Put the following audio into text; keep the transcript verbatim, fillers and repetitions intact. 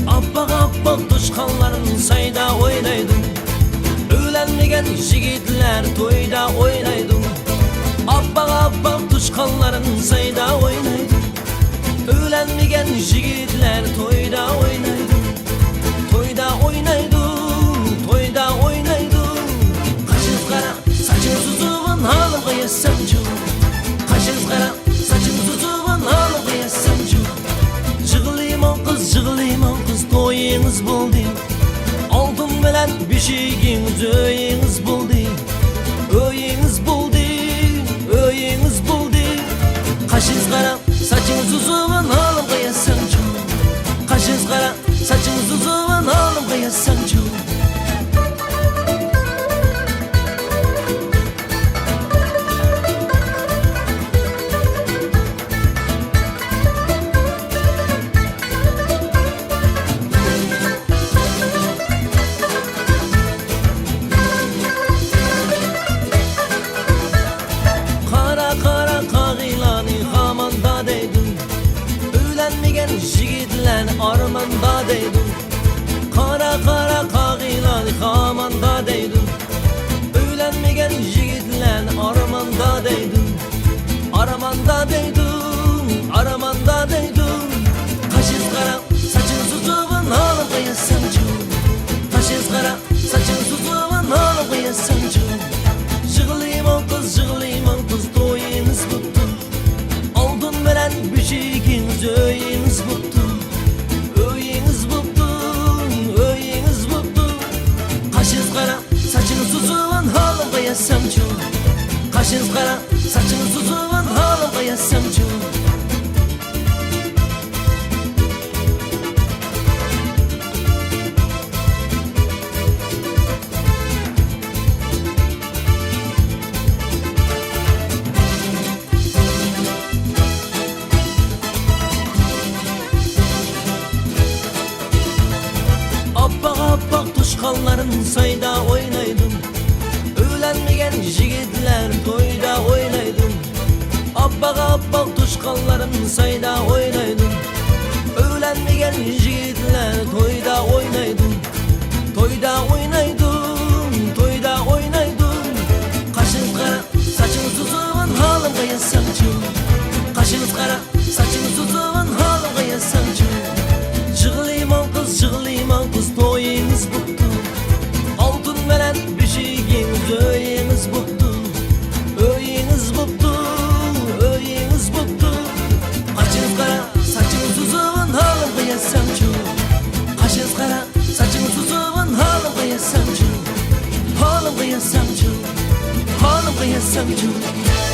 ئاپئاق، ئاپئاق توشقانلار سايدا ئوينايدۇ. ئۆيلەنمىگەن يىگىتلەر تويدا ئوينايدۇ. ئاپئاق، ئاپئاق توشقانلار سايدا ئوينايدۇ. ئۆيلەنمىگەن يىگىتلەر تويدا ئوينايدۇ. تويدا ئوينايدۇ، تويدا ئوينايدۇ. قاشىڭىز قارا، ساچىڭىز ئۇزۇن، ھالىمغا يەتسەمچۇ. قاشىڭىز قارا، ساچىڭىز ئۇزۇن، ھالىمغا يەتسەمچۇ. يىغلىماڭ قىز، يىغلىماڭ قىز، تويىڭىز بولدى. ئالتۇن بىلەن بېشىكىڭىز، ئۆيىڭىز بولدى. ئۆيىڭىز بولدى، ئۆيىڭىز بولدى. قاشىڭىز قارا، ساچىڭىز ئۇزۇن، ھالىمغا يەتسەمچۇ. قاشىڭىز قارا، ساچىڭىز ئۇزۇن، ھالىمغا يەتسەمچۇ. قارا، قارا، قاغىلارنى خاماندا دەيدۇ. ئۆيلەنمىگەن يىگىتلەرنى ئارماندا دەيدۇ. قارا، قارا، قاغىلارنى خاماندا دەيدۇ. ئۆيلەنمىگەن يىگىتلەرنى ئارماندا دەيدۇ. ئارماندا دەيدۇ، ئارماندا دەيدۇ. قاشىڭىز قارا، ساچىڭىز ئۇزۇن، ھالىمغا يەتسەمچۇ. قاشىڭىز قارا، ساچىڭىز ئۇزۇن، ھالىمغا يەتسەمچۇ. يىغلىماڭ قىز، يىغلىماڭ قىز، تويىڭىز بوپتۇ. ئالتۇن بىلەن بېشىكىڭىز، ئۆيىڭىز بوپتۇ. ئۆيىڭىز بوپتۇ، ئۆيىڭىز بوپتۇ. قاشىڭىز قارا، ساچىڭىز ئۇزۇن، ھالىمغا يەتسەمچۇ. قاشىڭىز قارا، ساچىڭىز ئۇزۇن، ھالىمغا يەتسەمچۇ. ئاپئاق، ئاپئاق توشقانلار سايدا ئوينايدۇ. ئۆيلەنمىگەن يىگىتلەر تويدا ئوينايدۇ. ئاپئاق، ئاپئاق توشقانلار سايدا ئوينايدۇ. ئۆيلەنمىگەن يىگىتلەر تويدا ئوينايدۇ. تويدا ئوينايدۇ، تويدا ئوينايدۇ. قاشىڭىز قارا، ساچىڭىز ئۇزۇن، ھالىمغا يەتسەمچۇ. قاشىڭىز قارا، ساچىڭىز ئۇزۇن، ھالىمغا يەتسەمچۇ. يىغلىماڭ قىز، يىغلىماڭ قىز، تويىڭىز بوپتۇ. ئالتۇن بىلەن بېشىكىڭىز، ئۆيىڭىز بوپتۇ. ئۆيىڭىز بوپتۇ، ئۆيىڭىز بوپتۇ. قاشىڭىز قارا، ساچىڭىز ئۇزۇن، ھالىمغا يەتسەمچۇ. قاشىڭىز قارا، ساچىڭىز ئۇزۇن، ھالىمغا يەتسەمچۇ. ھالىمغا يەتسەمچۇ، ھالىمغا يەتسەمچۇ.